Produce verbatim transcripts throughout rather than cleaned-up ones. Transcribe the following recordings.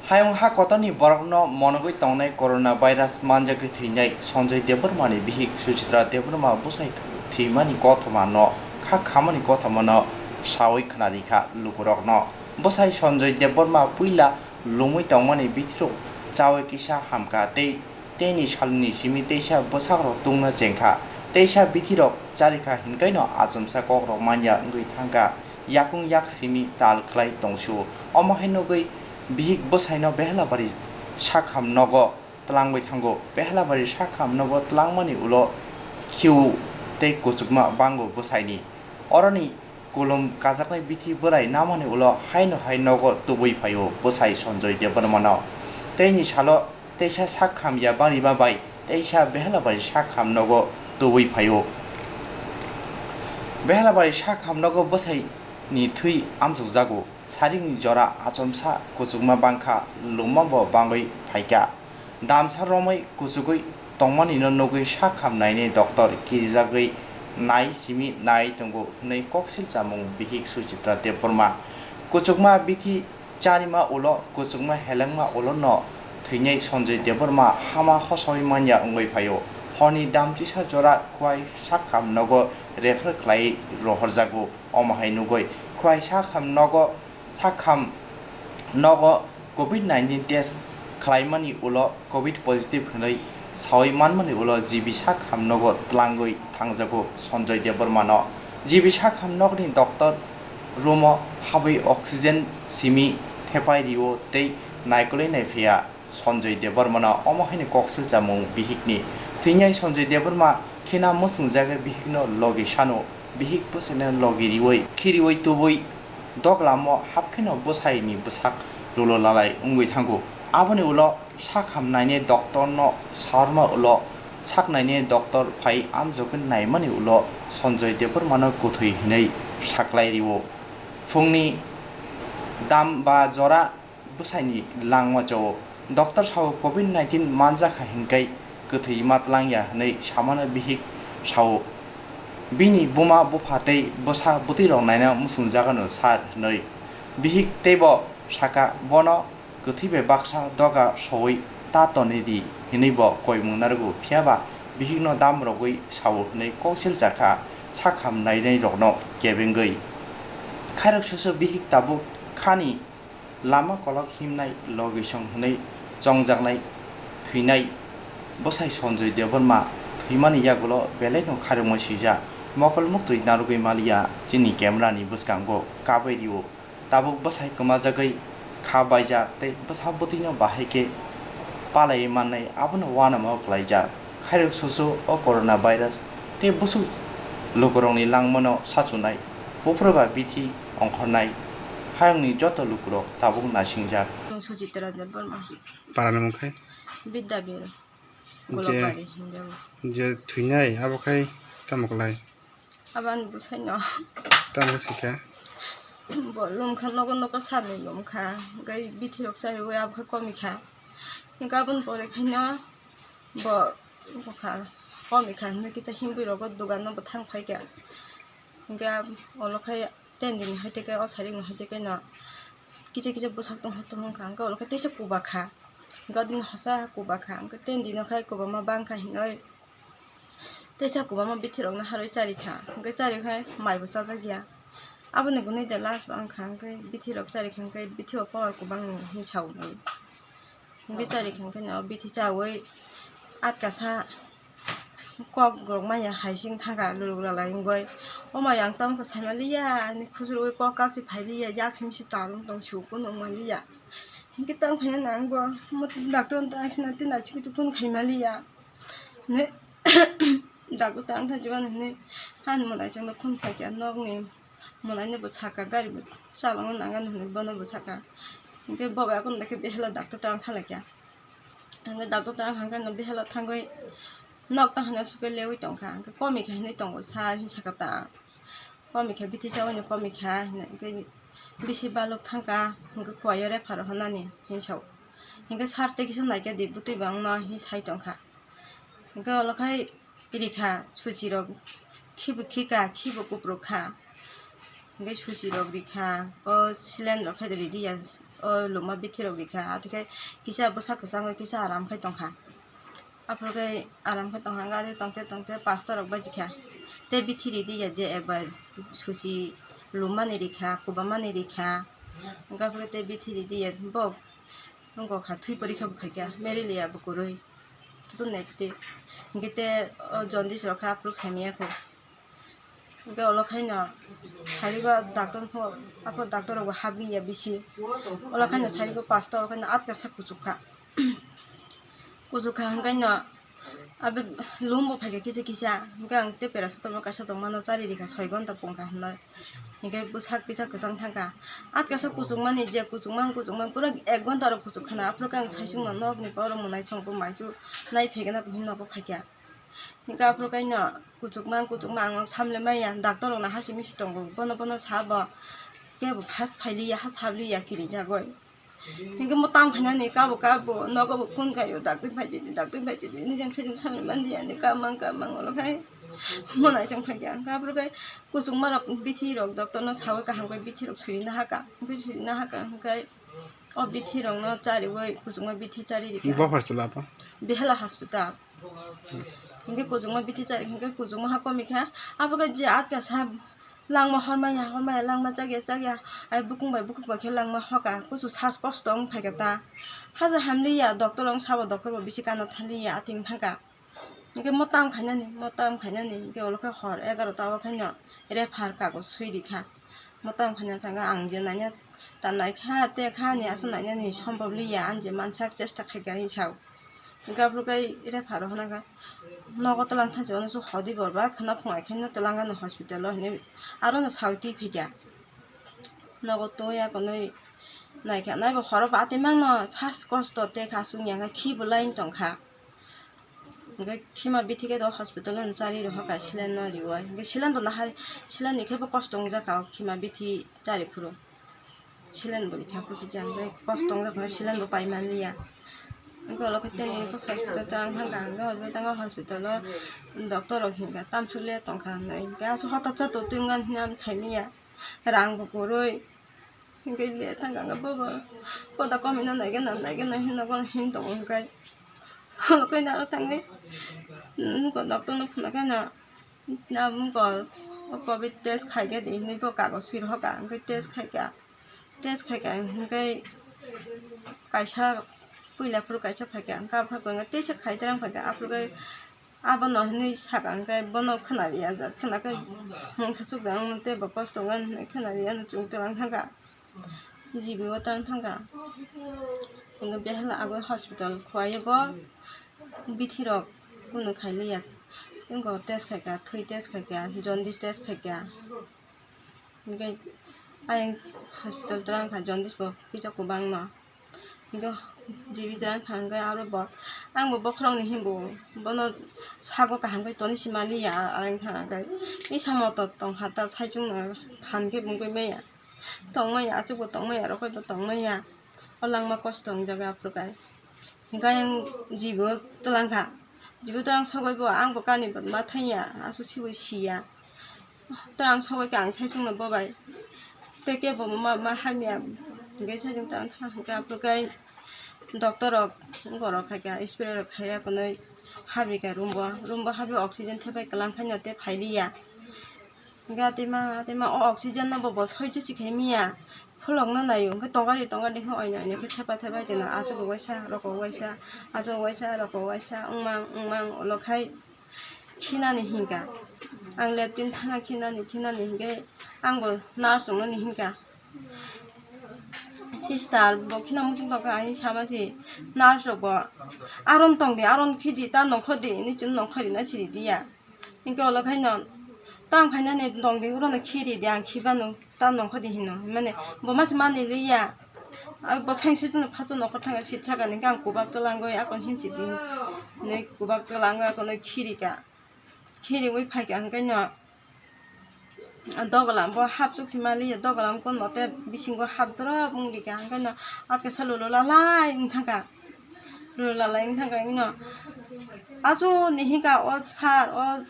Hayung ha kotorni borokno monogwi tongnai coronavirus manjagwi thwinai Sanjoy Debbarmani bihik Suchitra Debbarma bwsai thwimani kothomano kha khamani kothomano sawi khwnarikha lukurokno. Bwsai Sanjoy Debbarma puila lungwi tongmani bithirok chawi kisa hamkha tei teini salni simi teisa bwsakrok tungna chengkha, teisa bithirok charikha hinkaino achomsa kokrok manya wngwi thangkha, yakung yak simi tal khlai tongsu. Omo hai nugwi bihik bwsaino Behelabari sakham nogo twlangwi thango. Behelabari sakham nogo twlangmani ulo khiu tei kuchukma bango bwsaini. Oroni kulum kajaknai bithi bwrai namani ulo haino hai nogo tubui phaio bwsai Sanjoy Debbarmano. Teini salo teisa sak hamya barima bai teisa Behelabari sak ham nogo tubui phaio. Behelabari sak ham nogo bwsai ni thwi amchukjago. Saringni jora achomsa kuchukma bangkha, lumma bo bangwi phaikha. Damsa romwi kuchugwi tongmanino nugwi sak ham nainai doctor kirijagwi nai simi nai tongo hwnwi koksil chamung bihik Suchitra Debbarma. Kuchukma bithi charima ulo, kuchukma helengma ulo no thwinai Sanjoy Debbarma hama hosawi manya wngwi phaio. Horni damchisa jora khwai sak ham nogo refer khlai rohorjago. Omo hai nugwi khwai sak ham nogo sak ham nogo covid nineteen test khlaimani ulo covid positive hwnwi sawi manmani ulo G B sak ham nogo twlangwi thangjago Sanjoy Debbarmano. G B sak ham nokni doctor room o habwi oxygen simi thepai rio tei naikolwi naiphiya. Sanjoy Debbarmano omo haino koksil chamung bihikni. Thwinai Sanjoy Debbarma khena mwswngjagwi bihikno logi sano, bihik bwsaino logi riwi, khiriwi tubui doglamo hapkheno bwsaini bwsak lulo lalai wngwi thango. Aboni ulo sak ham nainai doctorno saharma ulo sak nainai doctor phai amjogwi naimani ulo Sanjoy Debbarmano kwthwi hinwi saklai rio. Phungni dam ba jora bwsaini langma chao. Doctor sao covid nineteen manjakha hinkai kwthwi ma tlangya hwnwi samano bihik sao. Bini buma bupha tei bwsa bwtwirok naina mwswngjagano sir hwnwi. Bihik teibo saka bono kwthwi bai baksa doga sowi ta tonwi di hwnwi bo koimung narwgo, phiyaba bihikno dam rogwi sao hwnwi koksil chakha sak ham nainairokno kebengwi. Khairok susu bihik tabuk khani lama kolok himnai logisong hwnwi chongjaknai thwinai bwsai Sanjoy Debbarma thwimani yagulo belaino khairokma sijak mokol muktwi narwgwi maliya chini camera ni bwskango kabwi rio. Tabuk bwsai kwmajagwi kha baijak tei bwsa bwtwino bahai khe palaiwi mannai abono uanama kwlaijak. Khairok susu o corona virus tei bwswk lukurokni langmano sachunai, buphuru ba bithi ongkhornai hayungni joto lukurok tabuk nasingjak. Ang Suchitra Debbarma. Parani mung khe? Bidya Biro. Je, Golokbari hinjago. Je thwinai abo khai tamo kwlai? Abani bwsaino. Tamo thwikha? Bo lumkha, nogo nogo sani lumkha. Hwnkhe bithirok chariwi abo khe komikha. Hwnkhe aboni pore khaino bo bokha komikha hwnwi kisa himwi rogo dogano bo thang phaikha. Hwnkhe olo khai ten din hai teke o sari hai teke no kisa kisa bwsak tong tong kha. Hwnkhe olo khai teisa kubakha. Hwnkhe o din hosa kubakha. Hwnkhe ten dino khai kubama bangkha hinwi teisa kubama bithirokno harwi charikha. Hwnkhe charikhai maibo chajakya. Aboni gunui de last bo wngkha, hwnkhe bithirok charikha, hwnkhe bithi o power kubang hinwi saui. Hwnkhe charikha, hwnkhe no bithi chaui atkasa kok rok manya haising thangkha luluk lalai wngwi. O mai ang tamokhe saimaliya, ani khujurwi kok kaksi phailiya, yak simi se talung tong su kunu wngmaliya. Hwnkhe tamo khaina nang bo, mo doctor no tang sina tei naisingwi tei kunu khaimaliya. Hwnwi doctor tang thang jibani hwnwi ani mwnaisongno phone khaikha, nokni mwnaino bo sakha, gari bo chalokna nangani hwnwi bono bo sakha. Hwnkhe bo bai akhorno khe behela doctor tang thang laikha. Hwnkhe doctor tang thang khe behela thangwi nok tang hwnwi aswk khe lewi tongkha, hwnkhe komikha hinwi tongo sir hinwi sakha ta. Komikha bithi chaui no komikha hinwi hwnkhe bisi balok thangkha hwnkhe khuaio refer rw hwnani hinwi sao. Hwnkhe sir tei kisa naikha di bwtwi bo wngma hinwi sai tongkha. Hwnkhe olo khai rikha suchi rok khibo khika khibo kupruk kha. Hwnkhe suchi rok rikha o saline rok khai ridi ya. O luma bithi rok rikha, athikhe kisa bwsa kwchangwi kisa aram khai tongkha. Aphuru khe aram khe tongkha, gari tongte tongte pasta rok bajikha. Tei bithi ridi ya je ekbar susi lummani rikha, kubamani rikha. Hwnkhe aphuru khe tei bithi ridi ya bo wngkha, thwi porikha bo khaikha, malaria bo kwrwi. Joto negative. Hwnkhe tei o jaundice rok khe aphuru saimaya kho. Hwnkhe olo khaino sarigo doctor pho, aphuru doctor rok bo habwi ya bisi. Olo khaino sarigo pasta o khaino atka sa kuchuk kha. Kuchuk kha hwnkhe no abe lum bo phaikha kisa kisa. Hwnkhe ang tei paracetamol kaisa tongmano chari rikha soi gonta pungkha hwnwi. Hwnkhe bwsak kisa kwchang thangkha. Atka sa kuchukmani je kuchukmang kuchukmang pura ek gonta rok kuchuk khana. Aphuru khe ang saichung no nokni borok mwnaisong bo maichu nai phaikhe no hinwi nogo phaikha. Hwnkhe aphuru kaino kuchukma, kuchukma ang samle maya, doctor rok no hasi misi tongo, bono, bono sa bo, kebo fast phailiya, ha sabliya, kirijagoi. Hwnkhe mo tang phainani kabo, kabo, nogo bo phone khaio, dakti phai chidi, dakti phai chidi, nijang saichung samle manliya, ni kamang, kamang, olo khai, mo naitong phaikha, hwnkhe aphuru khai kuchukma rok, bithi rok, doctor no sawi kaham khe bithi rok suri nahaka, hwnkhe suri nahaka, hwnkhe o bithi rok no chariwi, kuchukma bithi chari rikha. Bo hospital apa? Behela hospital. Hwnkhe kuchukma bithi chari hwnkhe kuchukma ha komikha. Abo khe je atka sa langma hormaya, hormaya langma chakya, chakya. Ai bukung bai bukung bai khe langma hoka. Kuchu sas kosto wng phaikha ta. Haja hamliya, doctor wng sabo, doctor bo bisi kano thaliya, ating thangkha. Hwnkhe mo tamo khainani, mo tamo khainani. Hwnkhe olo khe hor egarota o khaino refer kagoj swi rikha. Mo tamo khaina thangkha ang je naina ta naikha, tekha ni aswk nainani sombhob liya, ang je mansak chesta khaikha hinwi sao. Hwnkhe aphuru khe refer rok hwnakha, nogo twlang thangsi, ono se hodi borba khwna phunai khe no twlang ano hospital o hinwi aro no sawi twi phaikha. Nogo twi akonwi naikha, naibo horo bo atwi mangno sas kosto tekha, chwngya khe khi bo line tongkha. Hwnkhe khima bithi khe do hospital o chari rohorkha, saline no riwi. Hwnkhe saline bo nahar, saline ni khe bo kosto wngjakha o khima bithi chari phuru. Saline bo rikha phuru kisa, hwnkhe kosto wngjakha, saline bo pai manliya. Hwnkhe olo khe tei hospital twlang thangkha, hwnkhe hospital o doctor rok hinkha tamsuk le tongkha hinwi. Hwnkhe aswk hotak cha to twi wngkha hinwi ang saimanya, rang bo kwrwi. Hwnkhe le thangkha, hwnkhe bobo poda komino naigena, naigena hinwi nogo hin tongo hwnkhe. Hwnkhe naro thangwi, mm, doctor no phunukhe na, na mungko o covid test khaikhe di hinwi bo kagoj swi rohorkha, hwnkhe test khaikha, test khaikha hwnkhe kaisa puila phuru kaisa phaikha, hwnkhe aphuru khe test khai twlang phaikha, aphuru khe Abono hinwi saka hwnkhe bono khwnariya, jat khwna khe mungsa chukda wngmani tei bo kosto wngmani hinwi khwnariya, ano chwng twlang thangkha, G B o twlang thangkha. Hwnkhe behela abo hospital khowaiyo bo bithi rok kunu khailiya, wngkha test khaikha, thwi test khaikha, jaundice test khaikha. Hwnkhe ayang hospital twlang kha, jaundice bo kisa kwbangma. Hwnkhe G B twlang kha, hwnkhe aro bo, ang bo bokhorok ni hinwi bo, bono sago kaham khe toni si manliya, ang thang khe. Isa moto tongkha ta, saichung no phan khe bo wngwi maya. Tongmaya, achuk bo tongmaya, rokoi bo tongmaya. O langma kosto wngjago aphuru khe. Hwnkhe ayang G B o twlang kha. G B o twlang sogwi bo ang bo kani bo ma thangya, aswk sibo siya. Twlang sogwi khe ang saichung no bobai. Tei kebo ma, ma hamya. Hwnkhe saichung twlang thang hwnkhe aphuru khe doctor rok borok khaikha, spray rok khaiya kwnwi habikha room bo. Room bo habwi oxygen thepai kwlang khaino tei phailiya. Hwnkhe atwima, atwima o oxygen no bo, bo soijo si khai miya. Khulokno naio, hwnkhe tongari, tongari khe oino, oino khe thepa, thepa tino. Achuk waisa, roko waisa, achuk waisa, roko waisa, wngmang, wngmang, ulo khai khinani hinka. Ang latrine thana khinani, khinani hinkhe ang bo nurse wngnani hinka. Sister, bo khina muchung tongkha, ani sama si nurse rok bo, "Aron tongdi, aron khidi, ta nongkhordi," hinwi chwng nongkhorina siri diya. Hinkhe ulo khaino, "Tamo khainani tongdi, urono khiri di, ang khibano, ta nongkhordi," hino. Mane, bo mase manwi liya. Abo bo saingsi chwngno phacha nokha thangkha, sitsakha, hinkhe ang kubak twlangwi, akon hinsi di, hinwi kubak twlangwi, akono khirika. Khiriwi phaikha, hinkhe no, dogolam bo hapchuk si manliya, dogolam kon mote bisingo hap drop wnglikha, hinkhe no, atkhe salo lula lai wngthangkha. Rwlalai wngthangkha hino. Achu ni hinka o sir, o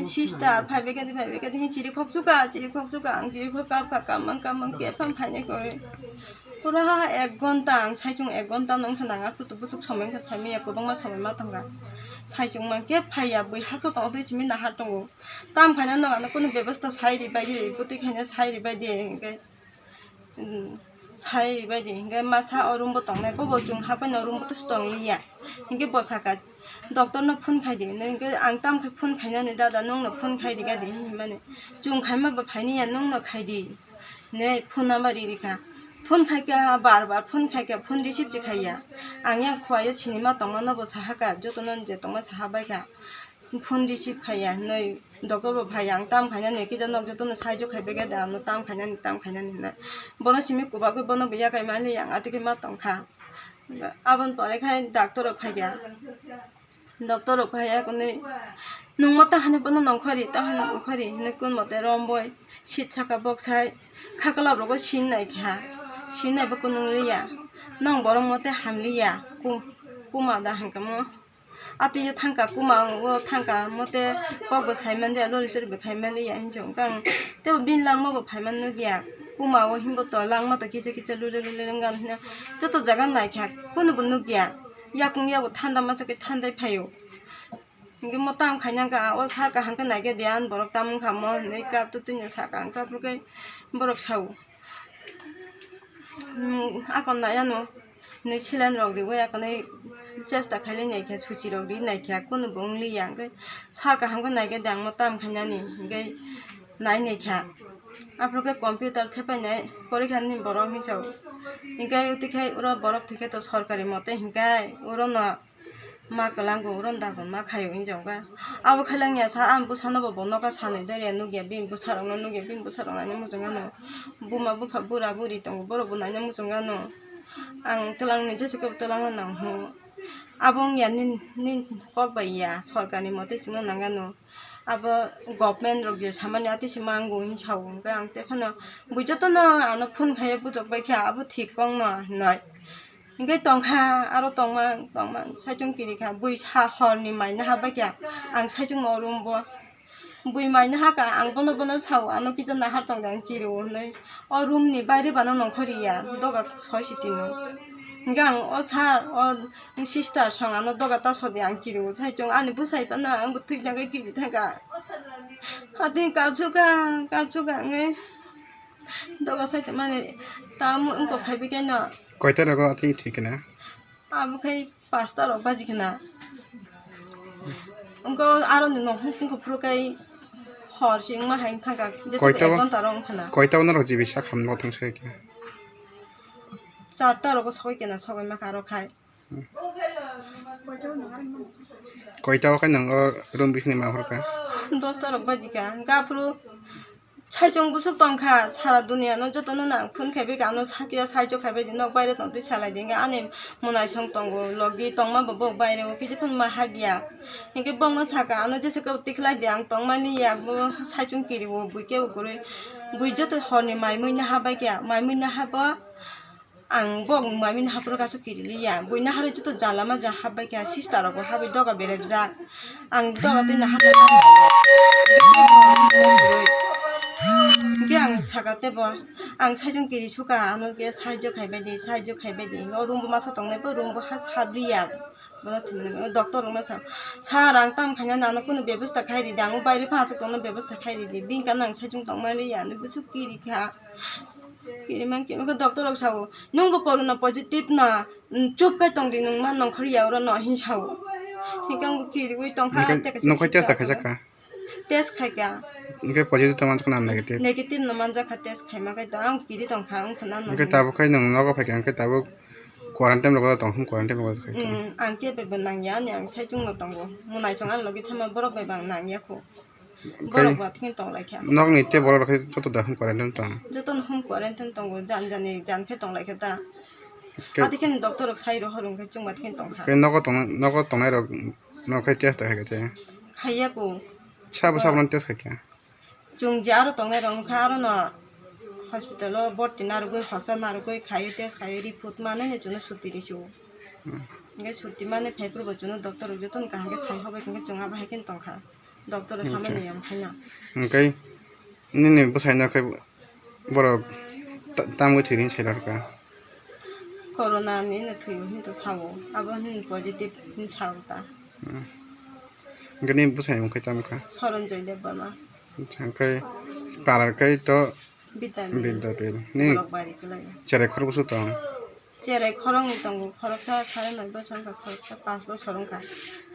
sister, phaibai khe, phaibai khe, hin chiri khok chuka, chiri khok chuka, ang chiri khok kap kha, kamang, kamang, khe phang phainai koi. Pura ek gonta ang saichung, ek gonta no wngkha nang, aphuru to bwswk somoi wngkha, saimanya kwbangma somoi ma tongkha. Saichung mankhe phaiya, bui haksa tongo twi simi nahar tongo. Tam khaina nogo ano kunu bebosta sai ribai di, bwtwi khaina sai ribai di, hinkhe, um, sai ribai di, hinkhe masa o room bo tongnai, bobo chwng hapaino room bo to tong liya. Hinkhe bo saka, "Doctor no phone khai di," hinwi, hinkhe ang tam khai phone khainani, "Dada, nwng no phone khai riga di," hinmani, "Chwng khaima ba phaini ya, nwng no khai di." Hinwi phone number ri rikha. Phone khaikha, bar bar phone khaikha, phone receive se khaiya. Ang yang khuaio sinima tongmano bo sahakha, jotono je tongma saha baikha. Phone receive khaiya hinwi doctor bo phaiya, ang tam khainani kisa nok jotono saijo khaibaikha de, ano tam khainani, tam khainani hinwi. Bono simi kubagwi bono bo yakai mani yang atwkhe ma tongkha. Aboni pore khai doctor rok phaikha. Doctor rok phai ya kwnwi, "Nwng mo tahani bono nongkhori, tahani nongkhori," hinwi kun mote romboi sit saka bok sai khaklap rogo sin nai kha, sin nai bo kunung liya, "Nong borok mote hamliya, ku-, kuma da," hingkha mo. Atwi thangkha kuma, o thangkha mote kok bo sai manliya, lori sori bo khai manliya hinwi se wngkha ang. Tei bo bini langma bo phai man nukya, kuma o himbo to langma to kisa kisa lule lule wngkha, joto jaga nai kha kunu bo nukya. Yakung yago thanda masa khe thandai phaio. Hinkhe mo tamo khaina wngkha, o sir kaham khe naikhe de, ani borok tamo wngkha mo hinwi kap to twino saka, ang kap rwkhe borok sao. Hmm, akon nai ano hinwi saline rok riwi akonwi chesta khailai naikhe, suchi rok ri naikhe, kunu bo wng liya. Hinkhe sir kaham khe naikhe de, ang mo tamo khainani hinkhe nai naikha. Aphuru khe computer thepainai porikha ni borok hinwi sao. Hinkhe utwi khe oro borok thwikhe to sorkari mote hinkhe oro no ma kwlango, oro no dagon ma khaio hinwi jokga. Abo khailangya sa, ang bwsano bo, bo nokha sanwi doria nukya, bini bwsarokno nukya, bini bwsarok naina muchungano. Buma bupha bura buri tongo, borok bo naina muchungano. Ang twlangni jesa khe twlangno nang hwngo. Abo wngya nini, nini kok bai ya, sorkarni mote chwngno nangano. Abo government rok je samani atwi se mango hinwi sao, hwnkhe ang tei phano bui jotono ano phone khaiya bujok bai kha, abo thik kok no hinwi. Hingke tongkha, aro tongmang, tongmang, saichung kirikha, bui sa horni mai naha baikha, ang saichung no room bo. Bui mai naha ka, ang bono, bono sao, ano kisa nahar tongde, ang kiriwo hinwi. O room ni baire bana nongkhor riya, doga soi sitino. Hingke ang o sir, o sister song ano doga ta sodi, ang kiriwo, saichung ani bwsai phano ang bo thwijagwi kiri thangkha. Hati kapsuka, kapsuka, nge. Doga soi tongmani tamo wngkok khai bikeno. Koita rogo ati thwi kena? Abo khai pasta rok baji khena. Wngkha aro ni nok hung phuru khai hor si wngma hai thangkha. Jeto Koita ek o, ghonta rok wngkha na. Koita o norok jibi sak ham no thang sai khe? Charta rogo soi kena, sogoi ma kha aro khai. Koita o khe nwng o room bisingni ma hor kha? Dosta rok baji kha. Hingkha aphuru saichung busuk tongkha, sara duniya no joto no nang phone khai bai kha, ano sakya saichung khai bai di, nok baire tong twi salai di, hingkha ani mwnaisong tongo, logi tongma bo bo baire o kisa phano ma habya. Hinkhe bongno saka, ano jesa khe tikhlai di, ang tongmani ya, bo saichung kiri o, bui kebo kwrwi, bui joto horni mai mui naha bai kha, mai mui naha bo. Ang bo mami ni hapro kasu kirili ya. Buina harwi joto jala ma ja hap bai kha, sister rok bo habwi doga berep jak. Ang doga twi na hap bai kha. Hingke ang saka tebo, ang saichung kiri suka, ano ke saijo khai bai di, saijo khai bai di. O room bo masa tongnai bo, room bo has hap li ya. Bono thwmani doctor rokno sa, "Sir, ang tam khaina nano kunu bebosta khai ridi, ang o baire phano aswk tongno bebosta khai ridi, bini kano ang saichung tongmani ya," hinwi bwswk kiri kha. Kiri man khe doctor rok sao, "Nwng bo corona positive na, chup khai tongdi, nwng ma nongkhor ya oro no," hinwi sao. Hinkhe ang bo kiriwi tongkha, Hingke tei kaisa nokha test sister khaijak kha? Test khaikha. Hingke positive tongma khe na negative? Negative no manjak kha test khaima khe to, ang kiri tongkha, wngkha na Hingke tabuk khai nwng nogo phaikha, hingke tabuk quarantine rogo tong, hwn quarantine rogo khai tong. Hmm, ang khe bebo nangya, ani ang saichung no tongo. Mwnaisong ani logi thangma borok bai bang nangya kho. Khai Borok ba thikhe tong lai kha. Nokni tei borok rok khai joto da hwn quarantine tong. Joto no hwn quarantine tongo, jan jani jan khe tong lai kha ta. Khai Ati khe doctor rok sai rohor wngkhe chwng ba thikhe tong kha. Khai nogo tong, nogo tongnai rok no khai test khai kha te. Khaiya ko. Sabo sabo no test khai kha. Chwng je aro tongnai rok wngkha, aro no hospital o borti narwgwi, hosa narwgwi khaio, test khaio, report manwi no chwngno suti rw sio. Hmm. Hingke suti mani phai phuru bo chwngno doctor rok jotono kaham khe sai hobai, hingke chwng abo hai khe tongkha. Doctor rok Hingke. samani yam khaino. Hingke nini bwsai no khe borok ta-, tamwi thwini sai rw kha? Corona ni no thwiyo hin to sao. Abo hin positive hin sao ta. Hmm. Hwnkhe nini bwsai mung khe tamo kha? Soron Joy Debbarma. Hwnkhe parar kai to Bidya Bidya Pil. Ni Bolokbari kwlai. Cherai khoroksa tong? Cherai khoroknwi tongo, khoroksa sare noi bosor wngkha, khoroksa panch bosor wngkha.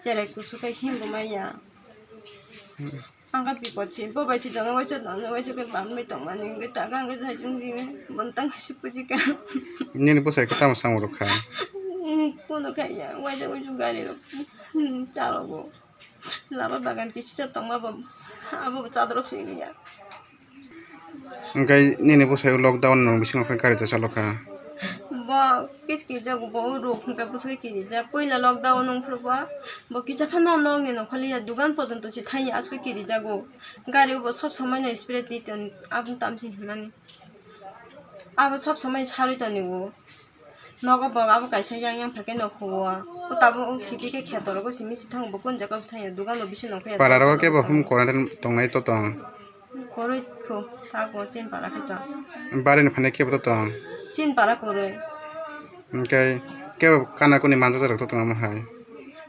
Cherai kusu khe himbo maya. Hmm. Ang khe bipot se, bo bai se dono waisa dono waisa khe bambai tongmani, hwnkhe ta gang khe sai chwng di, bono tang khe se buji kha. Nini bwsai khe tamo samung rok kha? Kuno kha ya, waisa waisa gari rok, hmm, chalogo. Lama bagan kisa tongma bo, abo bo chadorok se ya. Hwnkhe nini bwsai lockdown no bisingo khe gari ta chalo kha? Bo kis kis jago, bo ruk hwnkhe bwsai kis kis jak. Puila lockdown wng phuru bo, bo kisa phano nokni nokha liya, dugan porjonto se thangya, aswk kirijago. Gari o bo sob somoi no speed di ton, aboni tamsi hinmani. Abo sob somoi sarwi toni o. Nogo bo abo kaisa yang yang phaikhe nokho o. O tabuk o khibi khe kheto rogo simi se thango, bo kun jaga o thangya, dugan o bisi nokha ya. Para rogo kebo home quarantine tongnai to tong? Kwrwi kho, tako chini para khe to. Bari ni phane kebo to tong? Chini para kwrwi. Hwnkhe kebo kana kuni manjak rok to tong amo hai?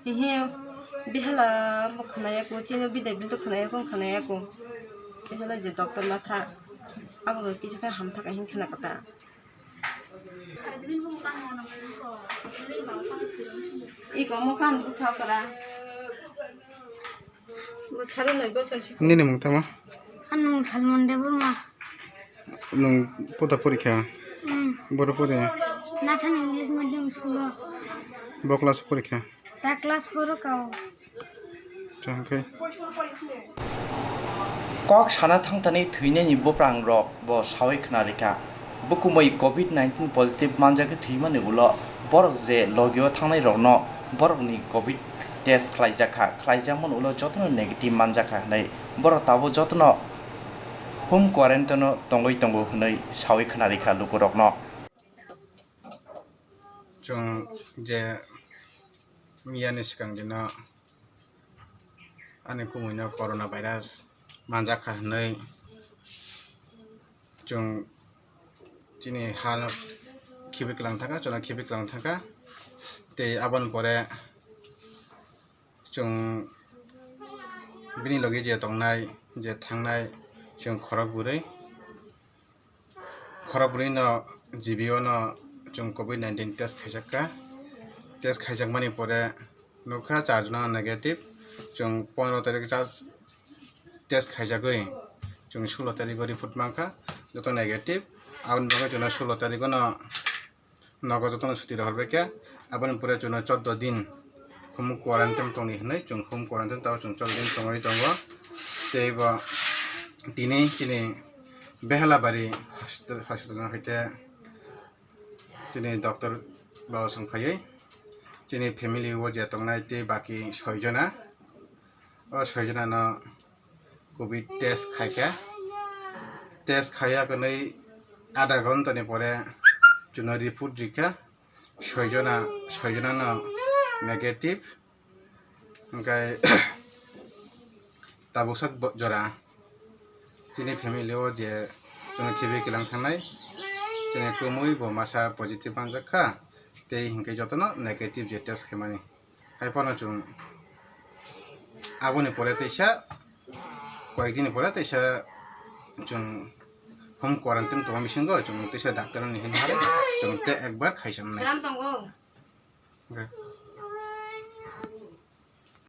Hihi, bihala bo khwnaya ko, chini bidai bil to khwnaya ko, khwnaya ko. Bihala je doctor masa, abo kisa khe hamthaka hin khna kata. Iko mo kan busa kara. Nini mung tamo? Ani mung Salmon Debbarma. Nung puta porikha? Hmm. Boro pori? Nathan English Medium School o. Bo class porikha? Ta class four o kao. Changkhe. Kok sana thangthani thwinani buprangrok bo sawi khna rikha. Bukumui covid nineteen positive manjagwi thwimani ulo borok je logio thangnairokno borokni covid test khlaijakha, khlaijakmani ulo jotono negative manjakha hwnwi borok tabuk jotono home quarantine-o tongwi tongo hwnwi sawi khna rikha lukurokno. Chwng je miyani swkang dino ani kumuino corona virus manjakha hwnwi chwng chini hano khibi kwlang thangkha, chwla khibi kwlang thangkha. Tei aboni pore chwng bini logi je tongnai, je thangnai, chwng khorok bwrwi. Khorok bwrwino G B O no chwng covid nineteen test khaijakha. Test khaijakmani pore nukha char jona negative. Chwng pondro tarik cha test khaijagwi chwng sulo tarigo report mankha, joto negative. Aboni bagwi chwngno sulo tarigono nogo jotono suti rohorbaikha. Aboni pore chwngno chordo din home quarantine tongdi hwnwi chwng home quarantine tao chwng chordo din tongwi tongo. Tei bo tini chini Behelabari hospital, hospital no haikhe chini doctor bo chwng phaiwi chini family o je tongnai tei baki soi jona, o soi jona no covid test khaikha. Test khaiya kwnwi adha ghonta ni pore chwngno report rikha, soi jona, soi jona no negative. Hwnkhe tabuksa bo-, jora chini family o je chwngno khibi kwlang thangnai, chini kwmwi bo masa positive manjakha, tei hwnkhe jotono negative je test khaimani. Haiphano chwng aboni pore teisa, koyekdini pore teisa chwng home quarantine tongma bisingo chwng teisa doctor ni hinmari chwng te ekbar khaisa mwnai. Seram tongo. Okay.